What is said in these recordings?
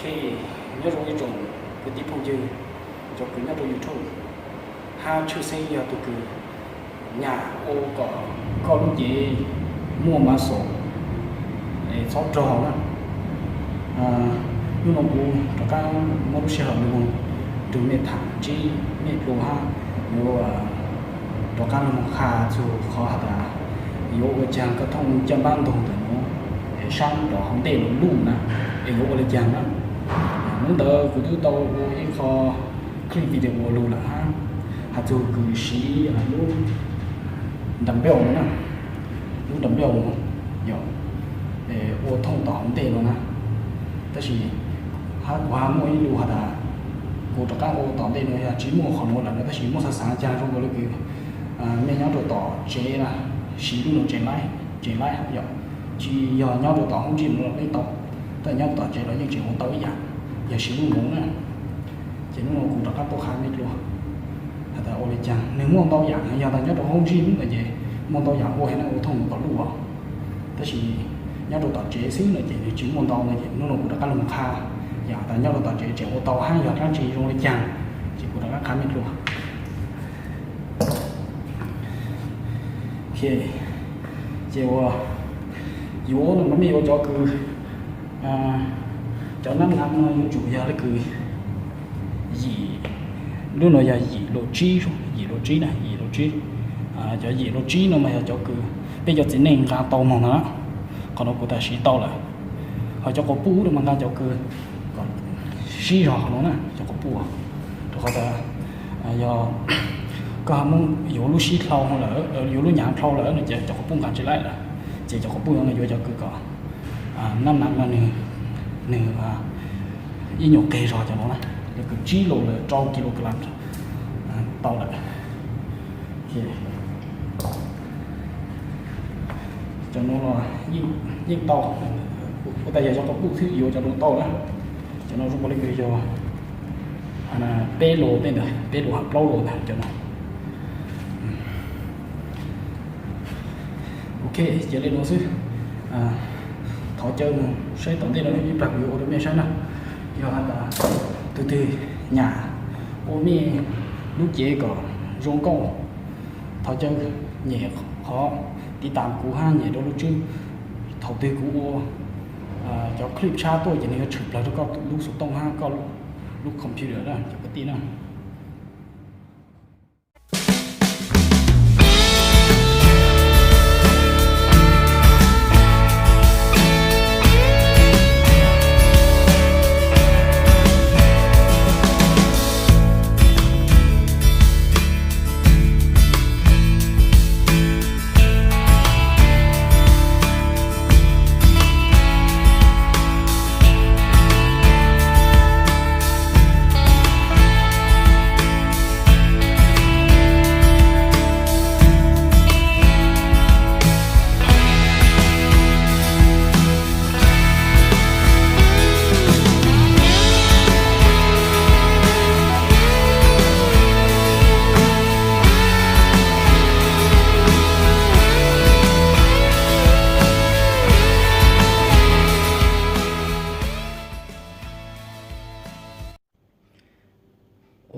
Nyob zoo ib tsoom kwv tij phooj ywg, cov kws nyob rau YouTube, hab tshwj xeeb yog tug kws nyam ua kom koj lub cev muaj mav xom es txhob rog na. Hnub no kuv rov qab muab lub sij hawm no moog nrug mej tham ntsib mej dlua hab yuav rov qab moog qha txug qhov has tas yuav ua caag koj thooj caj npab ntug ntawm nuav es saab rov hauv ntej nuav luj na, es yuav ua le caag na. Hnub ntawd kuv twb tau ua ib qho clip video lug lawm hab has txug kws siv lub dumbbell na, lub dumbbell yog ua thooj tom hauv ntej nuav na. Tab sis hab kuv hab muaj ib lus has tas kuv rov qab ua tom ntej nuav yog tsis muaj qhov nuav lawm na, tab sis muaj xav xav caag zoo nkaus le kws mej nyob rau tom tsev na, siv lub nuav tseem laib, tseem laib yom. Tsis yog nyob rau tom hoob gym los peb tau, tab nyob tom tsev los yeej tseem ua tau ib yam, yog siv lub nuav na. Ces hnub no kuv rov qab tuaj qha mej dlua has tas ua le caag, nwg muaj ntau yam, yog tas nyob rau hoob gym no ces muaj ntau yam ua heev na, ua thooj nuav kom luj os. Tab sis nyob rau tom tsev xwb no ces nwg tsis muaj ntau no ces hnub no kuv rov qab lug qha yam tas nyob rau tom tsev tseem ua tau hab yog dlaab tsi zoo le caag, ces kuv rov qab qha mej dlua. Ces ua yuav no mej yuav cov kws, cov nab nav no yuav tsum yog le kws yim, lub no yog yim lua tsib, yim lua tsib na, yim lua tsib. Cov yim lua tsib no mas yog cov kws peb cov txiv neej nqa tau moog no na. Qhov no kuv tas siv tau lawm. Ho cov quas puj no mas nqa cov kws kom sib zog qhov no na, cov quas puj. Rau qhov tas yog koj muab yuav lub sib dlhau lawm, yuav lub nyav dlhau lawm no ces cov quas puj nqa tsis laib lawm. Ces cov quas puj no yuav cov kws kom nab nav no nwg, nwg ib nyuag qeg zog cov no na, cov kws tsib lus lawm rau kilogram tau lawm. Cov no los yeej tau, ua tas yog cov quas puj xwb yuav cov no tau na. Cov no zoo nkaus le kws yog peb lus tej ntawd, peb lus hab plaub lus ntawd cov no. Ok, ces le nuav xwb. Thov caw mus saib tom ntej no ib plag kuv yuav ua rau mej saib na. Yog has tas tug twg nyam ua mej lub cev kom zoo nkauj, thov caw nyem qhov tiv tas kuv hab nyem rau lub tswb. Thaum twg kuv ua cov clip tshab tuaj ces nws yuav tshwm plawg rau koj lub xov tooj hab koj lub computer na cov kwv tij na.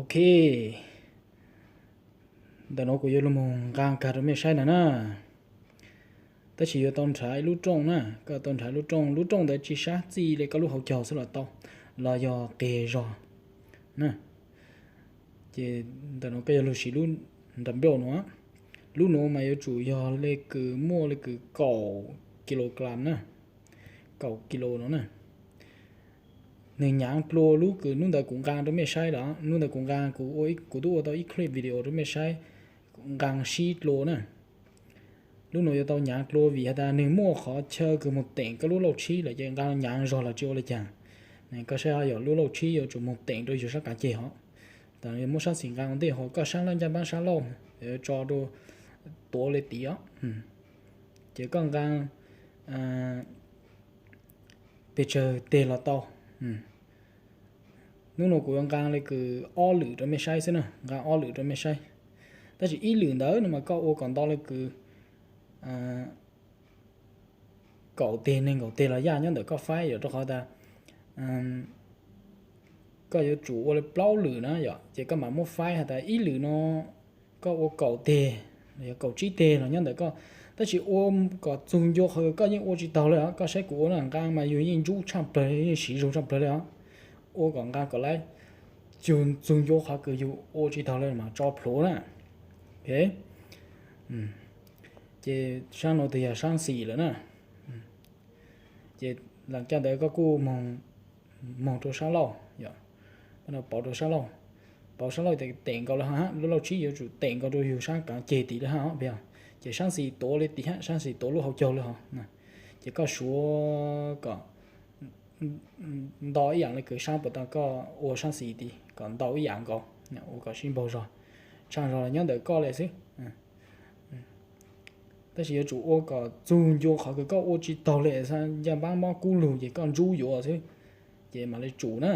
Ok, ntawm no kuv yuav lug moog nqaa kag rau mej saib ntag na. Tab sis yuav tau nrhav ib lub rooj na, koj tau nrhav lub rooj, lub rooj ntawd tsis sab, txij li koj lub hauv caug xwb los tau, los yog qeg zog na. Ces ntawm no koj yuav lug siv lub dumbbell nuav. Lub nuav mas yuav tsum yog le kws muaj le kws kaum kilogram na, kaum kilo no na. Nws nyaav dlua lub kws hnub ntawd kuv nqaa rau mej saib lawm. Hnub ntawd kuv nqaa, kuv tub ua tau ib clip video rau mej saib, nqaa sib dlua na. Lub nuav yuav tau nyaav dlua vim has tas nws muaj qhov chaw kws moog teem koj lub lauj tshib lawm ces nqaa nyaav zog los tsis ua le caag. Koj saib yog lub lauj tshib yuav tsum moog teem rau yug sab qav ceg hov. Tas muab sab xis nqaa ua ntej hov, koj sab laj ncaaj npaab sab lauj tso rau tuav le tid os. Ces koj nqaa pes tsawg teg los tau. Hnub no kuv yuav nqaa le kws ob lwm rau mej saib xwb na, nqaa ob lwm rau mej saib. Tab sis ib lwm ntawd no mas koj ua kom nto le kws kaum teg nees nkaum teg los yaj nyob ntawm koj faib yom, rau qhov tas koj yuav tsum ua li plaub lwm na yom, ces koj mam muab faib has tas ib lwm no koj ua kaum teg, yog kaum tsib teg los nyob ntawm koj, tab sis ua kom txug ncua qhov koj yeej ua tsis taug li os. Koj saib kuv ua na, nqa mas yus yeej ntsub tshaj plawg, yeej siv zog tshaj plawg li os. Ua kom nqa kom laib, txug ncua qhov kws yus ua tsis taug li mas tso plhuav na. Ces sab no tus yog sab xis lawm na. Ces las caj ntawd koj kuj moog rua sab lauj, pauv rua sab lauj, pauv sab lauj tes tes nkaus li hab, lub lauj tsib yuav tsum tes nkaus rua yug sab kaav ceg tim li hab os. Ces sab xis tuav li tim hab, sab xis tuav lub hauv caug li hos. Ces koj suav kom ntau ib yaam le kws sab puas tas koj ua sab xis tim kom ntau ib yaam nkaus, ua kom sib npaug zog, tshaaj zog los nyob ntawm koj le xwb. Tab sis yuav tsum ua kom txug ncua qhov kws koj ua tsis taug le, ncaj npaab mob kub lug ces koj ntsub yuav xwb, ces mam le tsum na.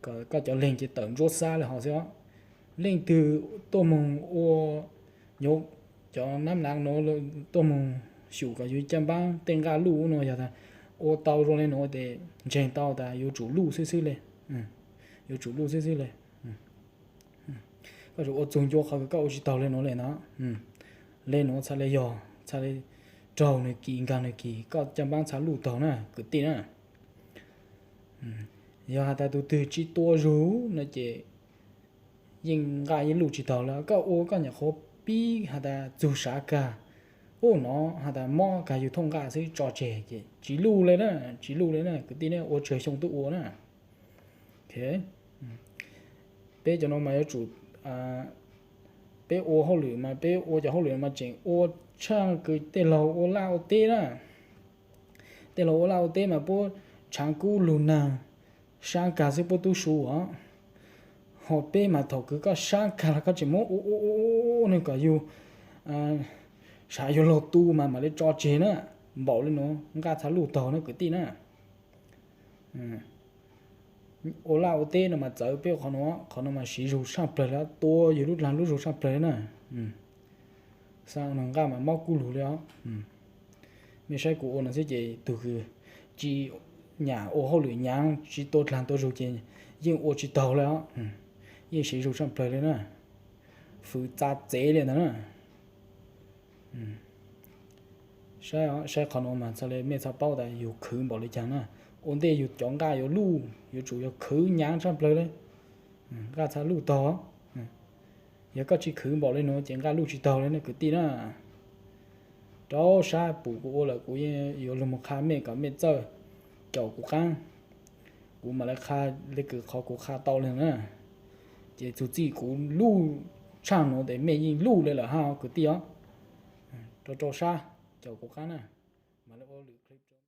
Koj cov leeg ces tawm ntsuab xab le hov xwb os. Leej twg tuaj moog ua, yuav cov nab nav nuav tuaj moog xyum kom yug caj npaab tej nqaj luj nuav, yog tas ua tau zoo le nuav tes ntseeg tau tas yuav tsum luj xwb xwb le. Yuav tsum luj xwb xwb le. Koj tsum ua txug ncua qhov kws koj ua tsis taug le nuav le na. Le nuav txhaj le yog, txhaj le raug nwg kis, nkag nwg kis, koj caj npaab txhaj luj taug na kwv tij na. Yog has tas tug twg tsi tua zug no ces yeej nqaj yeej luj tsis taug le. Koj ua koj nyuam qhuav pib has tas txug sav kag, ub no has tas mob kag yug thooj nqaj xwb tso tseg ces tsis luj le na, tsis luj le na kwv tij ne, ua tsawg xyoo tuaj ua na. Peb cov no mas yuav tsum, peb ua hauj lwm mas peb ua cov hauj lwm mas tseem ua tshaaj kws tej laug ua laj ua teb na. Tej laug ua laj ua teb mas puab tshaav kub lug naag, sab kag xwb puab tub su os. Ho peb mas thaum kws koj sab kag los koj tseem muab ua ua ua ua kom yug sav yuav luag tu mas mam le tso tseg na. Npaum le nuav nqaj txhaj luj taug na kwv tij na. Ua laj ua teb no mas txawv peb qhov nuav, qhov nuav mas siv zug tshaj plawg le, tua yug lub dlaag lub zug tshaj plawg le na. Xaav nqaj mas mob kub lug le os. Mej saib kuv ua no xwb ces tug kws tsi nyam ua hauj lwm nyaav tsi tua dlaag tua zug ces yeej ua tsis taug le os. Yeej siv zug tshaj plawg le na. Fwv txav txev le ntag na. Saib, saib qhov nuav mas txhaj le mej txhaj paub tas yug khwv npaum le caag na. Ua ntej yug cov nqaj yuav luj yuav tsum yog khwv nyaav tshaj plawg le. Nqaj txhaj luj taug. Yog koj tsi khwv npaum le nuav ces nqaj luj tsis taug le ne kwv tij na. Rau sab pum kuv ua lawm kuv yuav lug moog qha mej kom mej txawj caum kuv qaab. Kuv mam le qha le kws qhov kuv qha tau le na. Ces txug txij kuv luj tshaj nuav tes mej yeej luj le lawm hab kwv tij os. Rau rau sab caum kuv qaab na. Mam le ua lwm clip.